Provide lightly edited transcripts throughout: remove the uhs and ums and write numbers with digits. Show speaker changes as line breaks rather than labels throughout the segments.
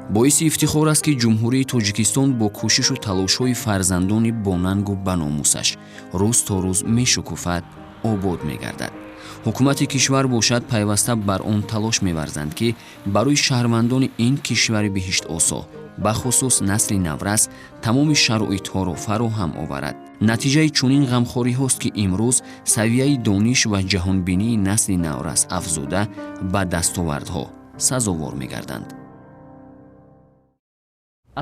Боиси ифтихор аст, ки Ҷумҳурии Тоҷикистон бо кӯшишу талошҳои фарзандони бонангу баномусаш рӯз то рӯз мешукуфад, обод мегардад. Ҳукумати кишвар бошад, пайваста бар он талош меварзанд, ки барои шаҳрвандони ин кишвари биҳиштосо, бахусус насли наврас, тамоми шароитҳоро фароҳам оварад. Натиҷаи чунин ғамхориҳост, ки имрӯз савияи дониш ва ҷаҳонбинии насли наврас афзуда, ба дастовардҳо сазовор мегарданд.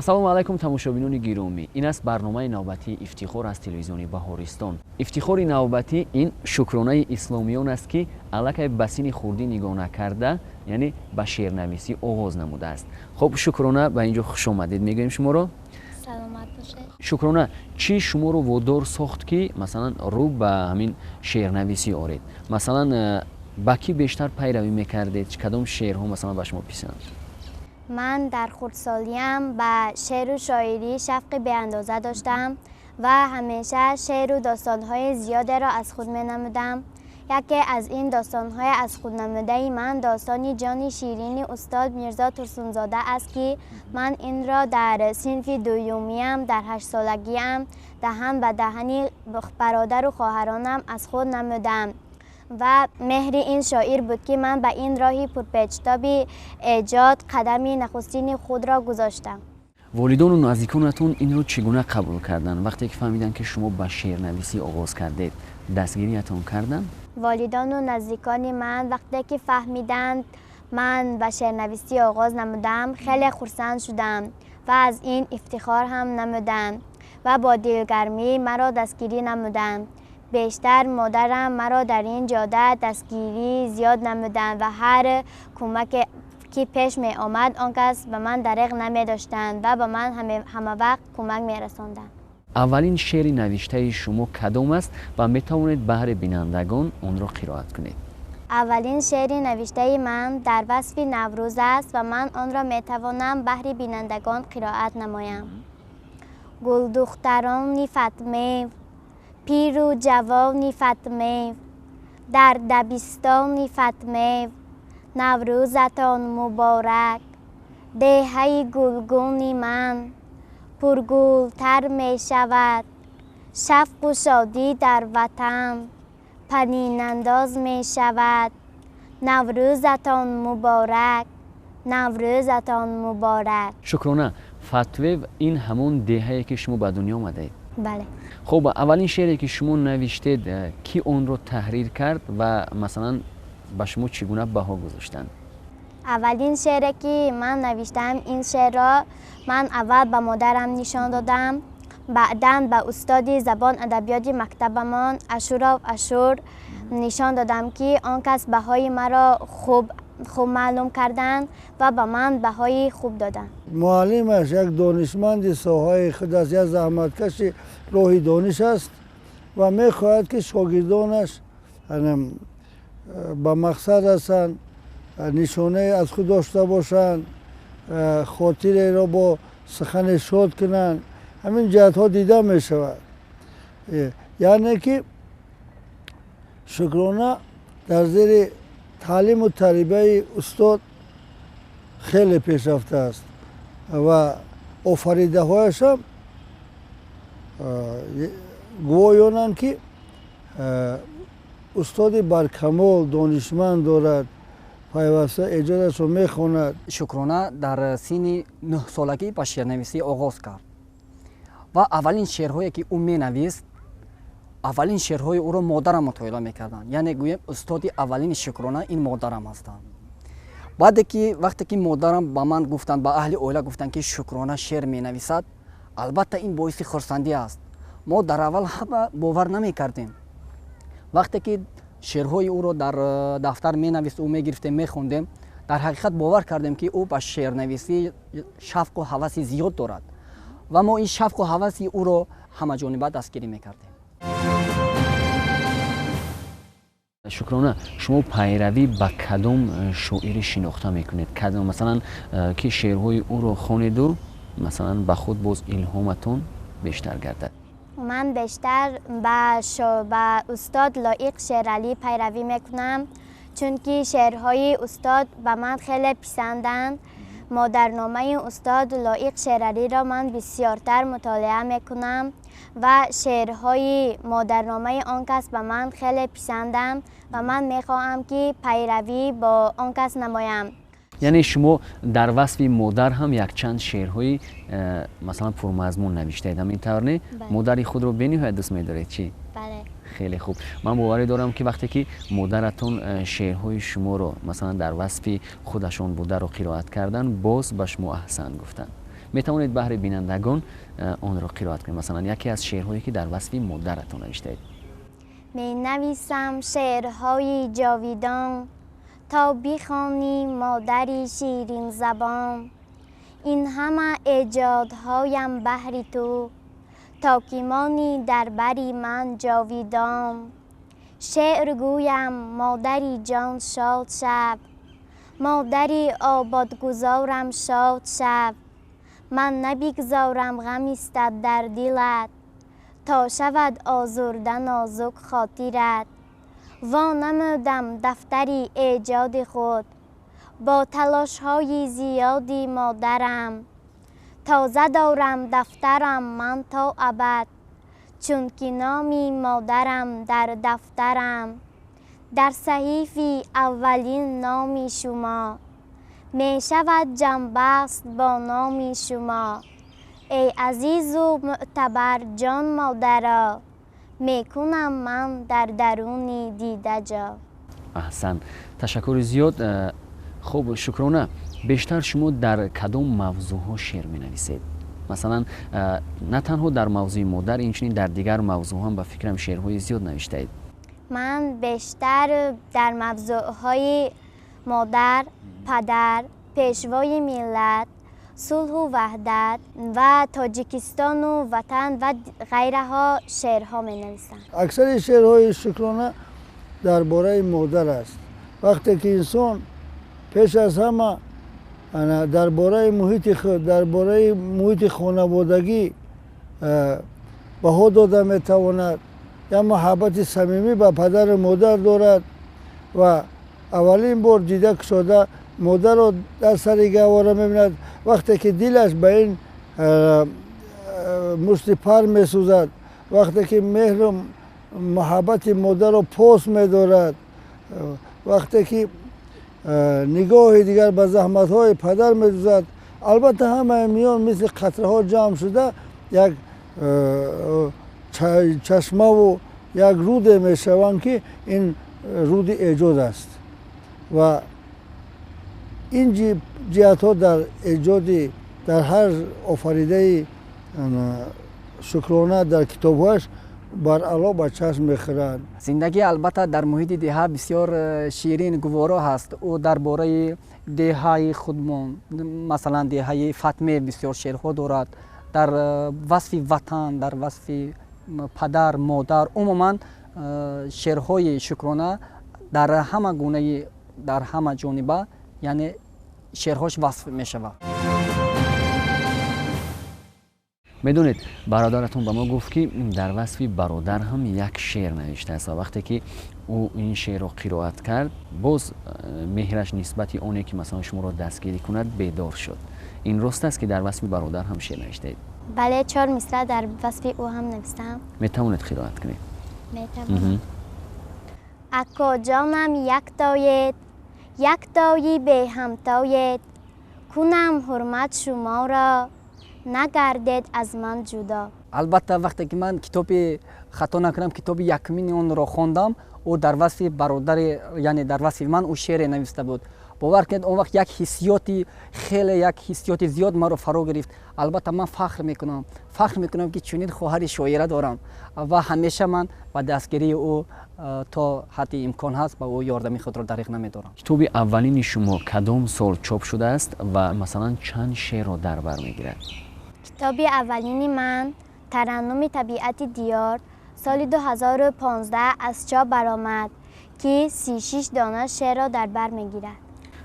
Ассалому алайкум, тамошобинони гиромӣ! Ин аст барномаи навбатии «Ифтихор» аз телевизиони Баҳористон. Ифтихори навбатӣ ин Шукронаи Исломиён аст, ки аллакай ба синни хурдӣ нигоҳ накарда, яъне ба шеърнависӣ оғоз намудааст. Хуб, Шукрона, ба ин ҷо хушомадед мегӯем шуморо.
Саломат бошед.
Шукрона, чӣ шуморо водор сохт, ки масалан рӯ ба ҳамин шеърнависӣ оред? Масалан, ба кӣ бештар пайравӣ мекардед? Кадом шеърҳо, масалан, ба шумо писанд?
Ман дар хурдсолиям ба шеъру шоирӣ шавқи беандоза доштам ва ҳамеша шеъру достонҳои зиёдеро аз худ менамудам. Яке аз ин достонҳои аз худ намудаи ман достони Ҷони ширини устод Мирзо Турсунзода аст, ки ман инро дар синфи дуюмиям, дар 8-солагиам, даҳан ба даҳани бародару хоҳаронам аз худ намудам ва меҳри ин шоир буд, ки ман ба ин роҳи пурпечтоби эҷод қадами нахустини худро гузоштам.
Волидону наздиконатон инро чӣ гуна қабул карданд, вақте ки фаҳмиданд, ки шумо ба шеърнависӣ оғоз кардед? Дастгириятон карданд?
Волидону наздикони ман вақте ки фаҳмиданд, ман ба шеърнависӣ оғоз намудам, хеле хурсанд шудам ва аз ин ифтихор ҳам намуданд ва бо дилгармӣ маро дастгирӣ намуданд. Бештар модарам маро дар ин ҷода дастгирӣ зиёд намуданд ва ҳар кӯмаке ки пеш меомад, он кас ба ман дареғ намедоштанд ва ба ман ҳамавақт кӯмак мерасонданд.
Аввалин шеъри навиштаи шумо кадом аст ва метавонед баҳри бинандагон онро қироат кунед?
Аввалин шеъри навиштаи ман дар васфи Наврӯз аст ва ман онро метавонам баҳри бинандагон қироат намоям. Гулдухтарони Фатмев, пиру ҷавони Фатмев, дар дабистони Фатмев, Наврӯзатон муборак! Деҳаи гулгуни ман пургултар мешавад, шавқу шодӣ дар ватан панинандоз мешавад. Наврӯзатон муборак, Наврӯзатон муборак!
Шукрона, Фатвев ин ҳамон деҳае, ки шумо ба дунё омадаед?
Бале.
Хуб, аввалин шеъре, ки шумо навиштед, кӣ онро таҳрир кард ва масалан ба шумо чӣ гуна баҳо гузоштанд?
Аввалин шеъре, ки ман навиштам, ин шеърро ман аввал ба модарам нишон додам, баъдан ба устоди забон адабиёти мактабамон Ашуров Ашур нишон додам, ки он кас баҳои маро хуб хуб маълум карданд ва ба ман баҳои хуб доданд.
Муаллимаш як донишманди соҳаи худ аст, як заҳматкаши роҳи дониш аст ва мехоҳад, ки шогирдонаш ба мақсад расанд, нишонае аз худ дошта бошанд, хотиреро бо сухане шод кунанд. Ҳамин ҷиҳатҳо дида мешавад, яъне ки Шукрона дар зери таълиму тарбияи устод хеле пешрафтааст ва офаридаҳояшам гувоҳ ки устоди баркамол, донишманд дорад, пайваста эҷодашро мехонад.
Шукрона дар синни 9-солагӣ ба шеърнависӣ оғоз кард ва аввалин шеърҳое, ки ӯ менавист, аввалин шеърҳои ӯро модарам мутоила мекарданд. Яъне гӯем, устоди аввалини Шукрона ин модарам ҳастанд. Баъде ки вақте ки модарам ба ман гуфтанд, ба аҳли оила гуфтанд, ки Шукрона шеър менависад, албатта, ин боиси хурсандӣ аст. Мо дар аввал ҳама бовар намекардем. Вақте ки шеърҳои ӯро дар дафтар менавист, ӯ мегирифтем, мехондем, дар ҳақиқат бовар кардем, ки ӯ ба шеърнависӣ шавқу ҳаваси зиёд дорад ва мо ин шавқу ҳаваси ӯро ҳамаҷониба дастгирӣ мекардем.
Шукрона, шумо пайравӣ ба кадом шоири шинохта мекунед? Кадом, масалан, ки шеърҳои ӯро хонеду, масалан, ба худ боз илҳоматон бештар гардад?
Ман бештар ба устод Лоиқ Шералӣ пайравӣ мекунам, чунки шеърҳои устод ба ман хеле писанданд. Модарномаи устод Лоиқ Шералиро ман бисёртар мутолиа мекунам ва шеърҳои модарномаи он кас ба ман хеле писанданд ва ман мехоҳам, ки пайравӣ бо он кас намоям.
Яъне шумо дар васфи модар ҳам якчанд шеърҳои масалан пурмазмун навиштаед, ҳамин тавр не? Модари худро бениҳоят дӯст медоред, чӣ?
Бале.
Хеле хуб. Ман боварӣ дорам, ки вақте ки модаратон шеърҳои шуморо масалан дар васфи худашон бударо қироат карданд, боз ба шумо аҳсан гуфтанд. Метавонед баҳри бинандагон онро қироат кунед, масалан яке аз шеърҳое, ки дар васфи модаратон навиштаед.
Менависам шеърҳои ҷовидон, то бихонӣ, модари ширинзабон. Ин ҳама эҷодҳоям баҳри ту, то ки монӣ дар бари ман ҷовидон. Шеър гӯям, модари ҷон шод шав, модари ободгузорам шод шав. Ман набигзорам ғам истад дар дилат, то шавад озурда нозук хотират. Во намудам дафтари эҷоди худ бо талошҳои зиёди модарам. Тоза дорам дафтарам ман то абад, чунки номи модарам дар дафтарам. Дар саҳифи аввалин номи шумо мешавад ҷамъбаст бо номи шумо. Эй азизу мӯътабар ҷон модаро, мекунам ман дар даруни дида ҷо.
Аҳсан, ташаккури зиёд. Хуб, Шукрона, бештар шумо дар кадом мавзӯъҳо шеър менависед? Масалан, на танҳо дар мавзӯи модар, инчунин дар дигар мавзӯъ ҳам ба фикрам шеърҳои зиёд навиштаед.
Ман бештар дар мавзӯъҳои модар, падар, пешвои миллат, сулҳу ваҳдат ва Тоҷикистону ватан ва ғайраҳо шеърҳо менависам.
Аксари шеърҳои Шукрона дар бораи модар аст. Вақте ки инсон пеш аз ҳама дар бораи муҳити худ, дар бораи муҳити хонаводагӣ баҳо дода метавонад, як муҳаббати самимӣ ба падару модар дорад ва аввалин бор дида кушода модарро дар сари гаҳвора мебинад, вақте ки дилаш ба ин мушти пар месӯзад, вақте ки меҳру муҳаббати модарро пос медорад, вақте ки нигоҳи дигар ба заҳматҳои падар медӯзад, албатта, ҳамаи миён мисли қатраҳо ҷамъ шуда як чашмаву як руде мешаванд, ки ин руди эҷод аст. Ва ин ҷиҳатҳо дар эҷоди, дар ҳар офаридаи Шукрона дар китобҳояш баръало ба чашм мехӯранд.
Зиндагӣ, албатта, дар муҳити деҳа бисёр ширин, гуворо ҳаст. Ӯ дар бораи деҳаи худмон, масалан деҳаи Фатме, бисёр шеърҳо дорад, дар васфи ватан, дар васфи падар, модар. Умуман, шеърҳои Шукрона дар ҳама гунаи, дар ҳама ҷониба, яъне шеърҳош васф мешавад.
Медонед, бародаратон ба мо гуфт, ки дар васфи бародар ҳам як шеър навиштааст ва вақте ки ӯ ин шеърро қироат кард, боз меҳраш нисбати оне, ки масалан шуморо дастгирӣ кунад, бедор шуд. Ин рост аст, ки дар васфи бародар ҳам шеър навиштаед?
Бале, чор мисра дар васфи ӯ ҳам навиштаам.
Метавонед қироат кунед?
Метавонам. Акоҷонам, яктоед, яктои беҳамтоед, кунам ҳурмат шуморо, нагардед аз ман ҷудо.
Албатта, вақте ки ман китоби, хато накунам, китоби якумини онро хондам, ӯ дар васфи бародари, яъне дар васфи ман ӯ шеъре нависта буд. Бовар кунед, он вақт як ҳиссиёти хеле, як ҳиссиёти зиёд маро фаро гирифт. Албатта, ман фахр мекунам, фахр мекунам, ки чунин хоҳари шоира дорам ва ҳамеша ман ба дастгирии ӯ то ҳадди имкон ҳаст ба ӯ ёрдами худро дариғ намедорам.
Китоби аввалини шумо кадом сол чоп шудааст ва масалан чанд шеърро дар бар мегирад?
Китоби аввалини ман «Тараннуми табиати диёр» соли 2015 аз чоп баромад, ки 36 дона шеърро дар бар мегирад.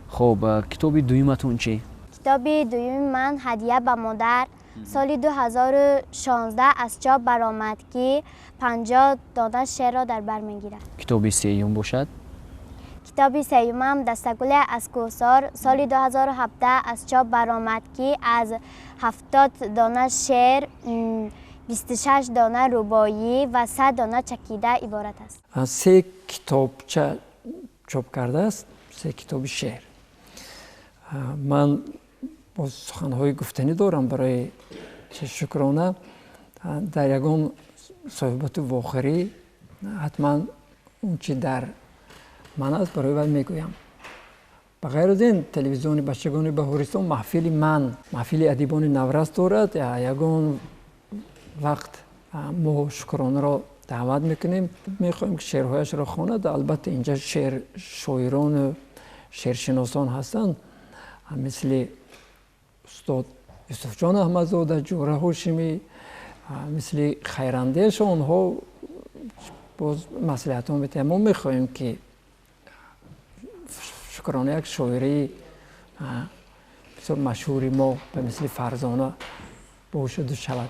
Хуб, китоби дуюматон чӣ?
Китоби дуюми ман «Ҳадия ба модар» соли 2016 аз чоп баромад, ки 50 дона шеърро дар бар мегирад.
Китоби сеюм бошад?
Китоби сеюмам «Дастагуле аз кӯҳсор» соли 2017 аз чоп баромад, ки аз 70 дона шеър, 26 дона рубоӣ ва 100 дона чакида иборат аст.
Се китобча чоп кардааст, се китоби шеър. Ман боз суханҳои гуфтанӣ дорам барои Шукрона. Дар ягон суҳбату вохӯрӣ ҳатман он чи дар ман аст, барои вай мегӯям. Ба ғайр аз ин, телевизиони бачагони Баҳористон маҳфили ман, маҳфили адибони наврас дорад. Ягон вақт мо Шукронаро даъват мекунем, мехоҳем, ки шеърҳояшро хонад. Албатта, инҷа шеър шоирону шеършиносон ҳастанд, мисли устод Юсуфҷон Аҳмадзода, Ҷӯра Ҳошимӣ, мисли Хайрандеш. Онҳо боз маслиҳатҳо метиҳанд. Мо мехоҳем, ки Шукрона як шоираи бисёр машҳури мо ба мисли Фарзона бошаду шавад.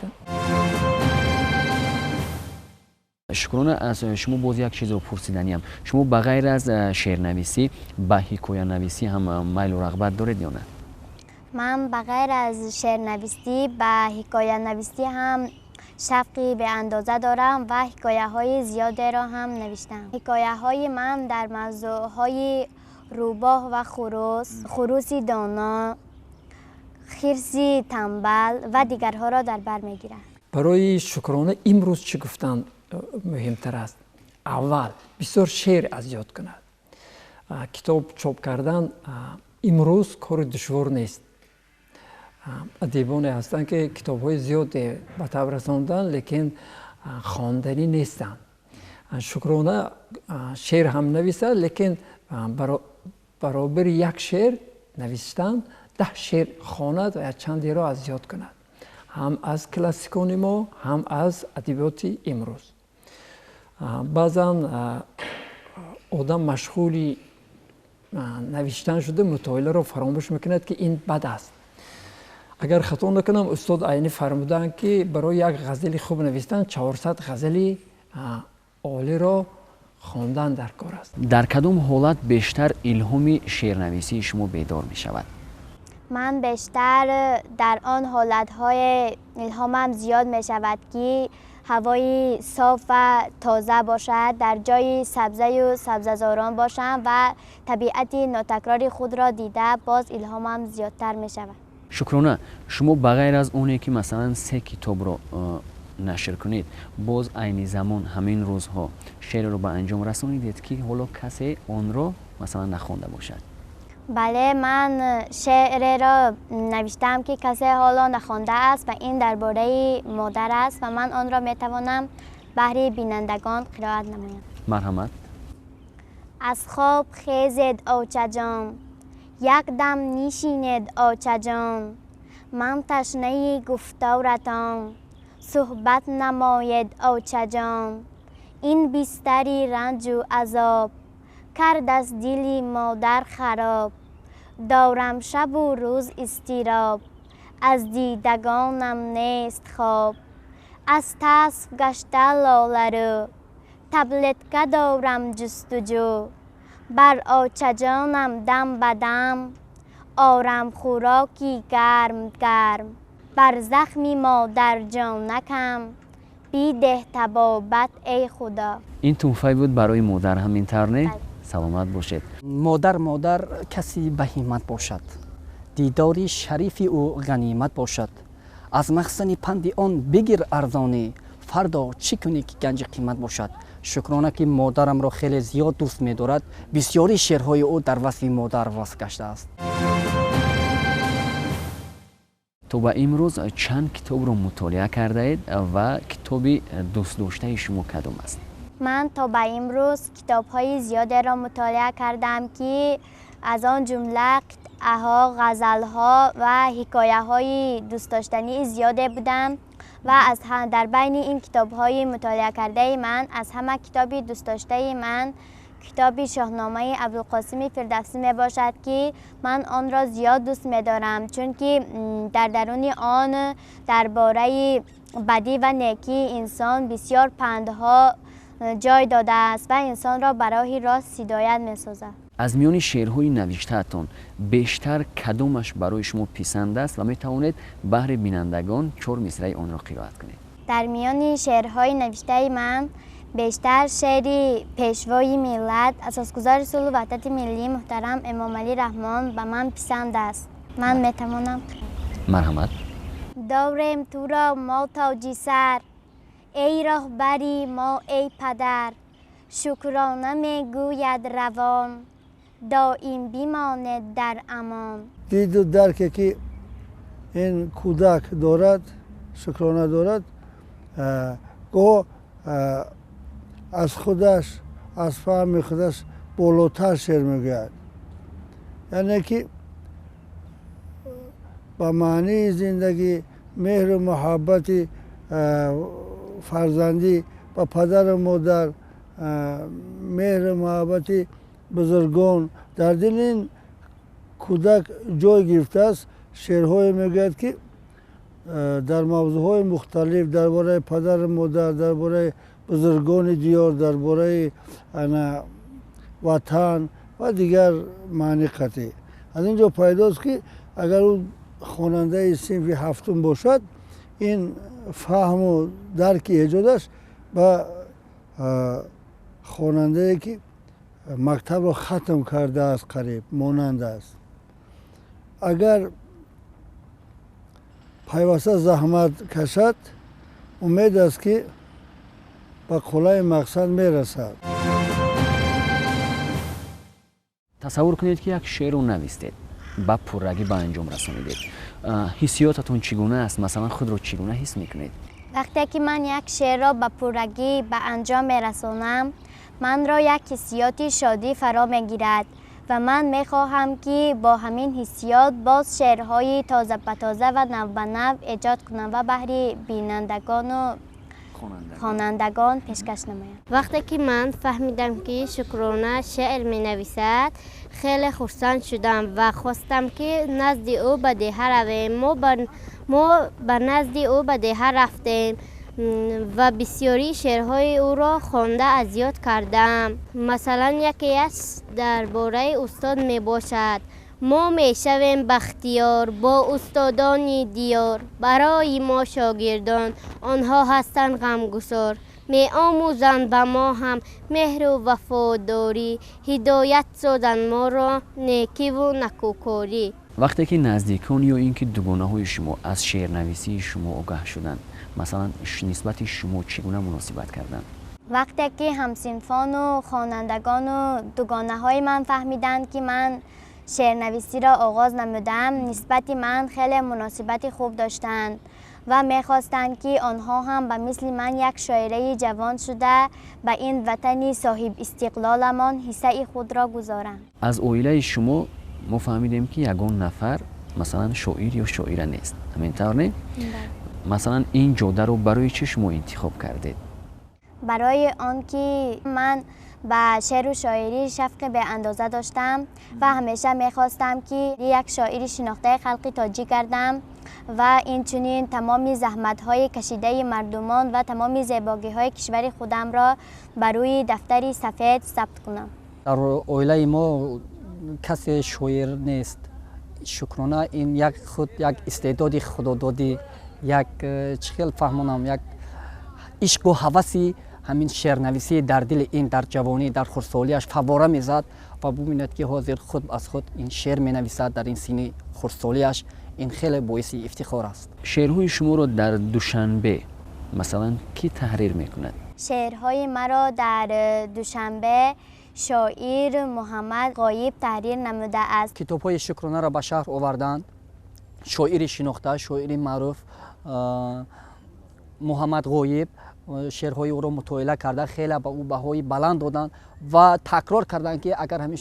Шукрона, аз шумо боз як чизро пурсиданиям. Шумо ба ғайр аз шеърнависӣ ба ҳикоянависӣ ҳам майлу рағбат доред ё на?
Ман ба ғайр аз шеърнависӣ ба ҳикоянависӣ ҳам шавқи беандоза дорам ва ҳикояҳои зиёдеро ҳам навиштам. Ҳикояҳои ман дар мавзӯъҳои рӯбоҳ ва хурӯс, хурӯси доно, хирси тамбал ва дигарҳоро дар бар мегирад.
Барои Шукрона имрӯз чӣ гуфтан муҳимтар аст? Аввал бисёр шеър аз ёд кунад. Китоб чоп кардан имрӯз кори душвор нест. Адибоне ҳастанд, ки китобҳои зиёде ба таб расонданд, лекин хонданӣ нестанд. Шукрона шеър ҳам нависад, лекин баробари як шеър навиштан 10 шеър хонад ва чандеро аз ёд кунад, ҳам аз классикони мо, ҳам аз адабиёти имрӯз. Баъзан одам машғули навиштан шуда, мутолиаро фаромӯш мекунад, ки ин бад аст. Агар хато накунам, устод Айнӣ фармуданд, ки барои як ғазали хуб навистан 400 ғазали олиро хондан дар кор аст.
Дар кадом ҳолат бештар илҳоми шеърнависии шумо бедор мешавад?
Ман бештар дар он ҳолатҳое илҳомам зиёд мешавад, ки ҳавои соф ва тоза бошад, дар ҷои сабзаю сабзазорон бошам ва табиати нотакрори худро дида, боз илҳомам зиёдтар мешавад.
Шукрона, шумо ба ғайр аз оне ки масалан се китобро нашр кунед, боз айни замон, ҳамин рӯзҳо шеърро ба анҷом расонидед, ки ҳоло касе онро масалан нахонда бошад?
Бале, ман шеъреро навиштаам, ки касе ҳоло нахондааст, ва ин дар бораи модар аст, ва ман онро метавонам баҳри бинандагон қироат намоям.
Марҳамат.
Аз хоб хезед, очаҷон, як дам нишинед, очаҷон, ман ташнаи гуфторатон, суҳбат намоед, очаҷон. Ин бистари ранҷу азоб кард аз дили модар хароб. Дорам шабу рӯз изтироб, аз дидагонам нест хоб. Аз тасф гашта лоларӯ, таблетка дорам ҷустуҷӯ. Бар очаҷонам дам ба дам орам хӯроки гарм гарм. Бар захми модарҷонакам бидеҳ табобат, эй Худо.
Ин тӯҳфае буд барои модар, ҳамин тавр не? Саломат бошед.
Модар, модар каси ба ҳиммат бошад, дидори шарифи ӯ ғанимат бошад. Аз махзани панди он бигир арзонӣ, фардо чӣ кунӣ, ки ганҷи қимат бошад. Шукрона, ки модарамро хеле зиёд дӯст медорад, бисёри шеърҳои ӯ дар васфи модар васф гаштааст.
То ба имрӯз чанд китобро мутолиа кардаед ва китоби дӯстдоштаи шумо кадом аст?
Ман то ба имрӯз китобҳои зиёдеро мутолиа кардам, ки аз он ҷумла қитъаҳо, ғазалҳо ва ҳикояҳои дӯстдоштании зиёде буданд, ва дар байни ин китобҳои мутолиа кардаи ман аз ҳама китоби дӯстдоштаи ман китоби Шоҳномаи Абдулқосими Фирдавсӣ мебошад, ки ман онро зиёд дӯст медорам, чунки дар даруни он дар бораи бадӣ ва некии инсон бисёр пандҳо ҷой додааст ва инсонро ба роҳи рост ҳидоят месозад.
Аз миёни шеърҳои навиштаатон бештар кадомаш барои шумо писанд аст ва метавонед баҳри бинандагон чор мисраи онро қироат кунед?
Дар миёни шеърҳои навиштаи ман бештар шеъри Пешвои миллат, Асосгузори сулҳу ваҳдати миллӣ муҳтарам Эмомалӣ Раҳмон ба ман писанд аст. Ман метавонам.
Марҳамат.
Дорем туро мо тоҷи сар, эй роҳбари мо, эй падар, шукрона мегӯяд равон, доим бимонед дар амон.
Диду дарке ки ин кӯдак дорад, шукрона дорад, гоҳ аз худаш, аз фаҳми худаш болотар шеър мегӯяд, яъне ки ба маънии зиндагӣ, меҳру муҳаббати фарзандӣ ба падару модар, меҳру муҳаббати бузургон дар дили ин кӯдак ҷой гирифтааст. Шеърҳое мегӯяд, ки дар мавзӯъҳои мухталиф, дар бораи падару модар, дар бораи бузургони диёр, дар бораи ватан ва дигар маъни қатъӣ. Аз ин ҷо пайдост, ки агар ӯ хонандаи синфи ҳафтум бошад, ин фаҳму дарки эҷодаш ба хонандае, ки мактабро хатм кардааст, қариб монанд аст. Агар пайваста заҳмат кашад, умед аст, ки ба қуллаи мақсад мерасад.
Тасаввур кунед, ки як шеърро навистед, ба пуррагӣ ба анҷом расонидед. Ҳиссиётатон чӣ гуна аст? Масалан, худро чӣ гуна ҳис мекунед?
Вақте ки ман як шеърро ба пуррагӣ ба анҷом мерасонам, манро як ҳиссиёти шодӣ фаро мегирад ва ман мехоҳам, ки бо ҳамин ҳиссиёт боз шеърҳои тоза ба тоза ва нав ба нав эҷод кунам ва баҳри бинандагону хонандагон пешкаш намоям.
Вақте ки ман фаҳмидам, ки Шукрона шеър менависад, хеле хурсанд шудам ва хостам, ки назди ӯ ба деҳа равем. Мо ба назди ӯ ба деҳа рафтем ва бисёрии шеърҳои ӯро хонда аз ёд кардам. Масалан, якеаш дар бораи устод мебошад: мо мешавем бахтиёр бо устодони диёр, барои мо шогирдон онҳо ҳастанд ғамгусор, меомӯзанд ба мо ҳам меҳру вафодорӣ, ҳидоят созанд моро некиву накӯкорӣ.
Вақте ки наздикон ё ин ки дугонаҳои шумо аз шеърнависии шумо огаҳ шуданд, масалан, нисбати шумо чӣ гуна муносибат карданд?
Вақте ки ҳамсинфону хонандагону дугонаҳои ман фаҳмиданд, ки ман шеърнависиро оғоз намудам, нисбати ман хеле муносибати хуб доштанд ва мехостанд, ки онҳо ҳам ба мисли ман як шоираи ҷавон шуда, ба ин ватани соҳибистиқлоламон ҳиссаи худро гузоранд.
Аз оилаи шумо мо фаҳмидем, ки ягон нафар, масалан, шоир ё шоира нест, ҳамин тавр не? Масалан, ин ҷодаро барои чӣ шумо интихоб кардед?
Барои он ки ман ба шеъру шоирӣ шавқи беандоза доштам ва ҳамеша мехостам, ки як шоири шинохтаи халқи тоҷик гардам ва инчунин тамоми заҳматҳои кашидаи мардумон ва тамоми зебогиҳои кишвари худамро ба рӯи дафтари сафед сабт кунам.
Дар оилаи мо касе шоир нест. Шукрона ин як худ як истеъдоди худододӣ, як чӣ хел фаҳмонам, як ишқу ҳаваси ҳамин шеърнависӣ дар дили ин дар ҷавонӣ, дар хурдсолиаш фаввора мезад ва бубинед, ки ҳозир худ аз худ ин шеър менависад дар ин синни хурдсолиаш. Ин хеле боиси ифтихор аст.
Шеърҳои шуморо дар Душанбе, масалан, кӣ таҳрир мекунад?
Шеърҳои маро дар Душанбе шоир Муҳаммад Ғоиб таҳрир намудааст.
Китобҳои Шукронаро ба шаҳр оварданд шоири шинохта, шоири маъруф Муҳаммад Ғоиб. Шеърҳои ӯро мутоила карда, хеле ба ӯ баҳои баланд доданд ва такрор карданд, ки агар ҳамин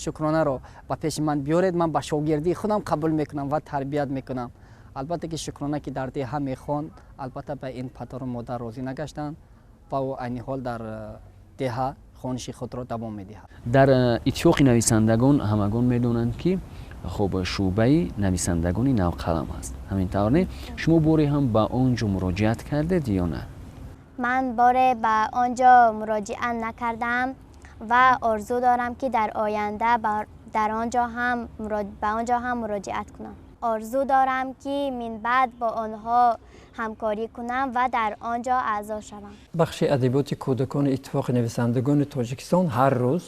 Шукронаро ба пеши ман биёред, ман ба шогирдии худам қабул мекунам ва тарбият мекунам. Албатта ки Шукрона, ки дар деҳа мехонд, албатта ба ин падару модар розӣ нагаштанд ва ӯ айни ҳол дар деҳа хониши худро давом медиҳад.
Дар Иттифоқи нависандагон ҳамагон медонанд, ки хуб, шӯъбаи нависандагони навқалам ҳаст, ҳамин тавр не? Шумо боре ҳам ба он ҷо муроҷиат кардед ё на?
Ман боре ба он ҷо муроҷиат накардам. ва орзу дорам, ки дар оянда ба он ҷо ҳам муроҷиат кунам. Орзу дорам, ки минбаъд бо онҳо ҳамкорӣ кунам ва дар он ҷо аъзо шавам.
Бахши адабиёти кӯдакони Иттифоқи нависандагони Тоҷикистон ҳар рӯз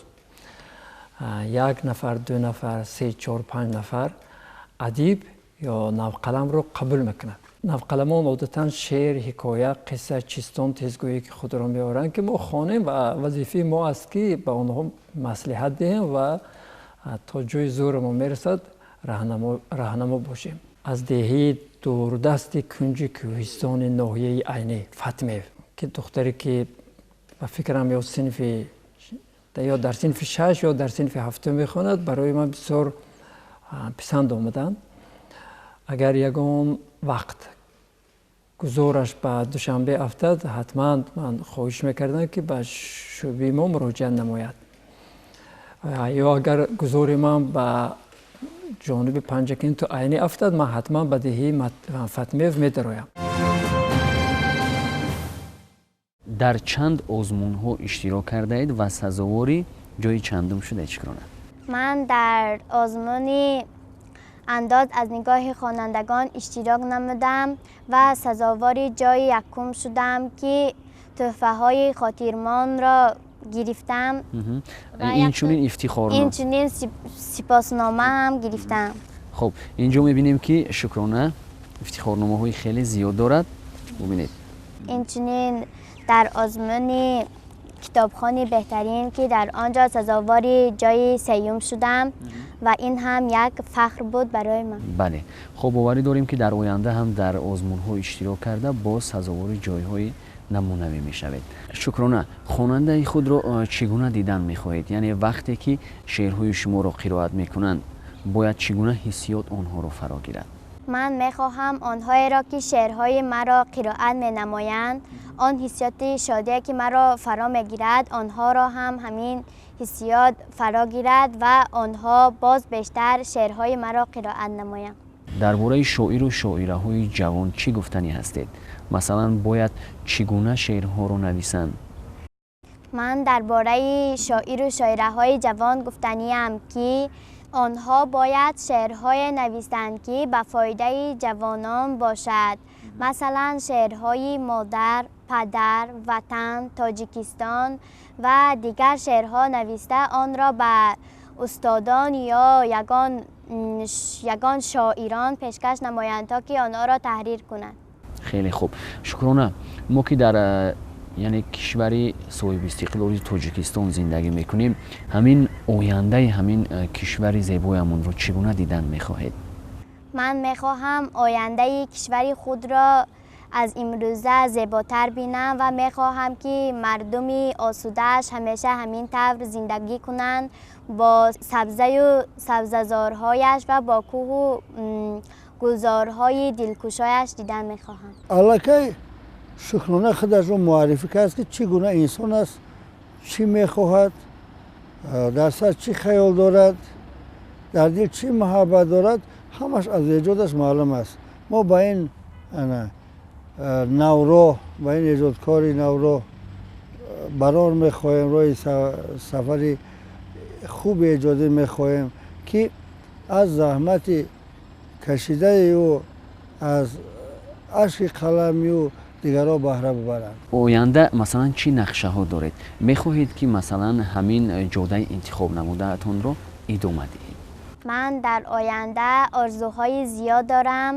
як нафар, ду нафар, се, чор, панҷ нафар адиб ё навқаламро қабул мекунад. Навқаламон одатан шеър, ҳикоя, қисса, чистон, тезгӯӣ ки худро меоранд, ки мо хонем, ва вазифаи мо аст, ки ба онҳо маслиҳат диҳем ва то ҷои зӯрамон мерасад раҳнамо бошем. Аз деҳаи дурдасти кунҷи кӯҳистони ноҳияи Айнӣ Фатмеев, ки духтаре ки ба фикрам ё синфи ё дар синфи шаш ё дар синфи ҳафтум мехонад, барои ман бисёр писанд омаданд. Агар ягон вақт гузораш ба Душанбе афтад, ҳатман ман хоҳиш мекардам, ки ба шӯъбаи мо муроҷиат намояд. Ё агар гузори ман ба ҷониби Панҷакенту Айнӣ афтад, ман ҳатман ба деҳаи Фатмеев медароям.
Дар чанд озмунҳо иштирок кардаед ва сазовори ҷои чандум шудаед, Шукрона?
Ман дар озмуни андоз аз нигоҳи хонандагон иштирок намудам ва сазовори ҷои якум шудам, ки тӯҳфаҳои хотирмонро гирифтам.
Инчунин ифтихорнома?
Инчунин сипоснома ҳам гирифтам.
Хуб, инҷо мебинем, ки Шукрона ифтихорномаҳои хеле зиёд дорад. Бубинед.
Инчунин дар озмуни китобхони беҳтарин, ки дар он ҷо сазовори ҷои сеюм шудам, ва ин ҳам як фахр буд барои ман.
Бале, хуб, боварӣ дорем, ки дар оянда ҳам дар озмунҳо иштирок карда, боз сазовори ҷойҳои намунавӣ мешавед. Шукрона, хонандаи худро чӣ гуна дидан мехоҳед? Яъне вақте ки шеърҳои шуморо қироат мекунанд, бояд чӣ гуна ҳиссиёт онҳоро фаро гирад?
Ман мехоҳам онҳоеро, ки шеърҳои маро қироат менамоянд, он ҳиссиёти шодие, ки маро фаро мегирад, онҳоро ҳам ҳамин ҳиссиёт фаро гирад ва онҳо боз бештар шеърҳои маро қироат намоянд.
Дар бораи шоиру шоираҳои ҷавон чӣ гуфтанӣ ҳастед? Масалан, бояд чӣ гуна шеърҳоро нависанд?
Ман дар бораи шоиру шоираҳои ҷавон гуфтаниам, ки онҳо бояд шеърҳое нависанд, ки ба фоидаи ҷавонон бошад. Масалан, шеърҳои модар, падар, ватан, Тоҷикистон ва дигар шеърҳо нависта, онро ба устодон ё ягон шоирон пешкаш намоянд, то ки онҳоро таҳрир кунанд.
Хеле хуб, Шукрона. Мо ки дар яъне кишвари соҳибистиқлоли Тоҷикистон зиндагӣ мекунем, ҳамин ояндаи ҳамин кишвари зебоямонро чӣ гуна дидан мехоҳед?
Ман мехоҳам ояндаи кишвари худро аз имрӯза зеботар бинам ва мехоҳам, ки мардуми осудааш ҳамеша ҳамин тавр зиндагӣ кунанд, бо сабзаю сабзазорҳояш ва бо кӯҳу гулзорҳои дилкушояш дидан мехоҳам.
Аллакай Шукрона худашро муаррифӣ кард, ки чӣ гуна инсон аст, чӣ мехоҳад, дар сар чӣ хаёл дорад, дар дил чӣ муҳаббат дорад, ҳамаш аз эҷодаш маълум аст. Мо ба ин навроҳ, ба ин эҷодкори навроҳ барор мехоҳем, роҳи сафари хуби эҷодӣ мехоҳем, ки аз заҳмати кашидаи ӯ, аз ашки қалами ӯ дигарҳо баҳра бибаранд.
Оянда масалан чӣ нақшаҳо доред? Мехоҳед, ки масалан ҳамин ҷодаи интихоб намудаатонро идома диҳед?
Ман дар оянда орзуҳои зиёд дорам.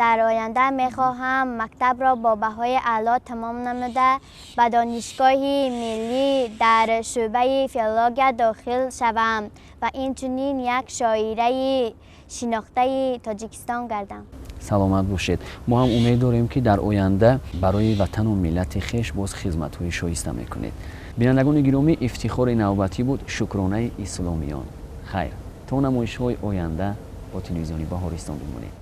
Дар оянда мехоҳам мактабро бо баҳои аъло тамом намуда, ба донишгоҳи миллӣ дар шӯъбаи филология дохил шавам ва инчунин як шоираи шинохтаи Тоҷикистон гардам.
Саломат бошед. Мо ҳам умед дорем, ки дар оянда барои ватану миллати хеш боз хизматҳои шоиста мекунед. Бинандагони гиромӣ, ифтихори навбатӣ буд Шукронаи Исломиён. Хайр, то намоишҳои оянда бо телевизиони Баҳористон бимонед.